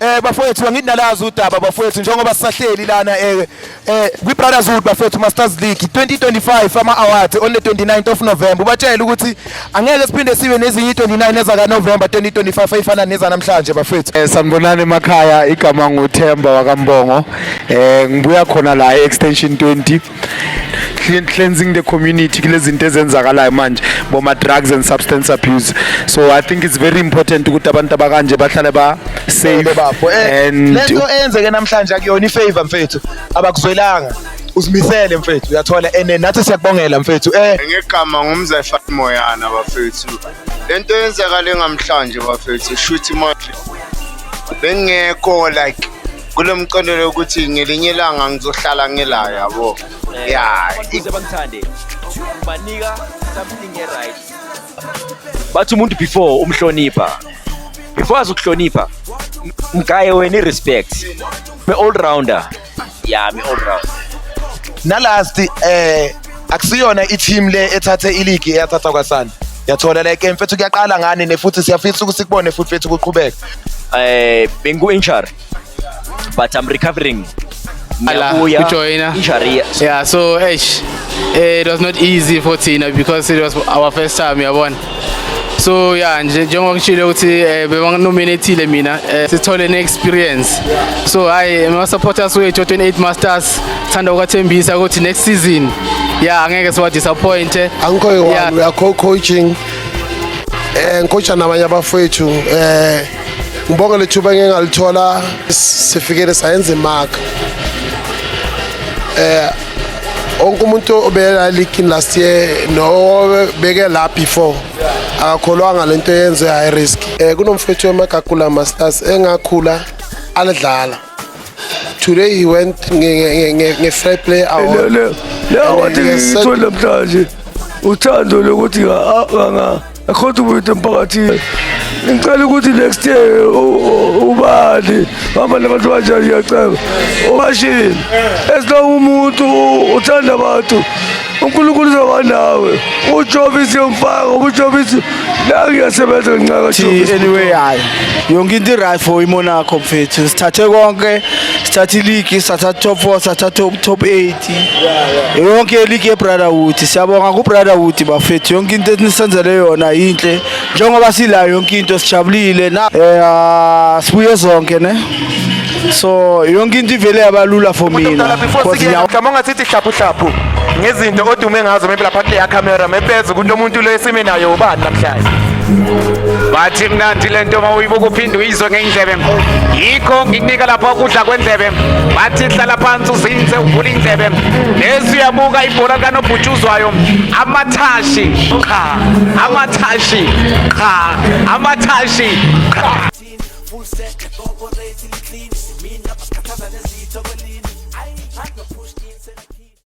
Bafowethu, angithi nalazi udaba, bafowethu, njengoba sisahleli lana kwi Brothershood, bafowethu, Masters League 2025, ama awards on the 29th of November. Ubatshela ukuthi angeke siphinde sibe nezinye i29 ezaka November 2025 eyifana nezanamhlanje, bafowethu. Sanibonani emakhaya. Igama nguThemba wakaMbongo. Ngibuya khona la e-Extension 20, cleansing the community kulezi zinto ezenzakalayo manje, boma drugs and substance abuse. So I think it's very important ukuthi abantu abakanje bahlale ba safe. Bafo, and lento eyenzeke namhlanje akuyona ifavor, mfethu. Abakuzwelanga, uzimisele, mfethu, uyathola, and nathi siyakubongela, mfethu. Ngegama ngumzayifani Moyana, bafethu. Lento yenzakale ngamhlanje, bafethu, shuthi manje bengekho like kulo mqondo lokuthi ngelinye ilanga ngizohlala ngila, yabo, ya. Ukuze bangithande, banika something e-right. Bathi umuntu before umhlonipha, before azokuhlonipha, mgaye wena i-respect. Me all rounder, ya, me all rounder. Na last akusiyona i-team le ethathe iligi eyathatha kwasana, yathola, like, mfethu, kuyaqala ngani ne futhi siyafisa ukuthi sikubone futhi, mfethu, kuqhubeka. Bengu-injury, but I'm recovering. Ala, Ngiyabuya. Kujoyina. Injury. Yeah, so eish, it was not easy for thina because it was our first time, yabona. So yeah, nje njengoba ngishilo ukuthi bebanginominatile mina, sithole ne-experience. So hayi, ama supporters wethu 28 Masters, thanda ukwathembisa ukuthi next season, yeah, angeke siwa disappoint. Angikho yi-one. We are co-coaching, ngicoacha nabanye abafowethu. Ngibonge lethuba engike ngalithola, sifikele sayenza imark. Wonke umuntu obela league last year no beke la before akakholwanga lento yenze high risk. Kunomfowethu wemagagula Masters engakhula alidlala. Today he went nge-fair play award. Le award And he ngiyithole namhlanje, uthando lokuthi nga-contribute emphakathini. Ngicela ukuthi next year ubani hamba nabantu banjani, ngiyacela ubashini. As long umuntu uthanda abantu, uNkulunkulu uzoba nawe. Ujobisi yomfaka uJobisi la, ngiyasebenza ngenxa kaJobisi. Anyway, hayi, yonke into i-right for iMonaco, mfethu. Sithathe konke, sithathe iligi, sithatha top 4, sithatha top 8, yonke iligi ye-Brotherhood. Siyabonga ku-Brotherhood, bafethu. Yonke into enisenzele yona yinhle. Njengoba sila, yonke into sijabulile na, sibuye zonke ne, so yonke into ivele yabalula for mina. Mdala, before 'Cause sikuyena, mhlawumbe ungathithi hlaphu hlaphu ngezinto odume ngazo, maybe lapha kuleya camera, maybe ukuthi umuntu lo esime naye ubani namhlanje. Bathi mnandi lento uma uyibuka uphinde uyizwe ngendlebe, yikho ngikunika lapha ukudla kwendlebe. Bathi hlala phansi, uzinze, uvule indlebe lezi, uyabuka ibhola likanobhutshuzwayo. Amathashi cha, amathashi cha, amathashi cha. Full set, corporate, clean. Mina basikhathaza nezitho kwelini. Ayi, push in.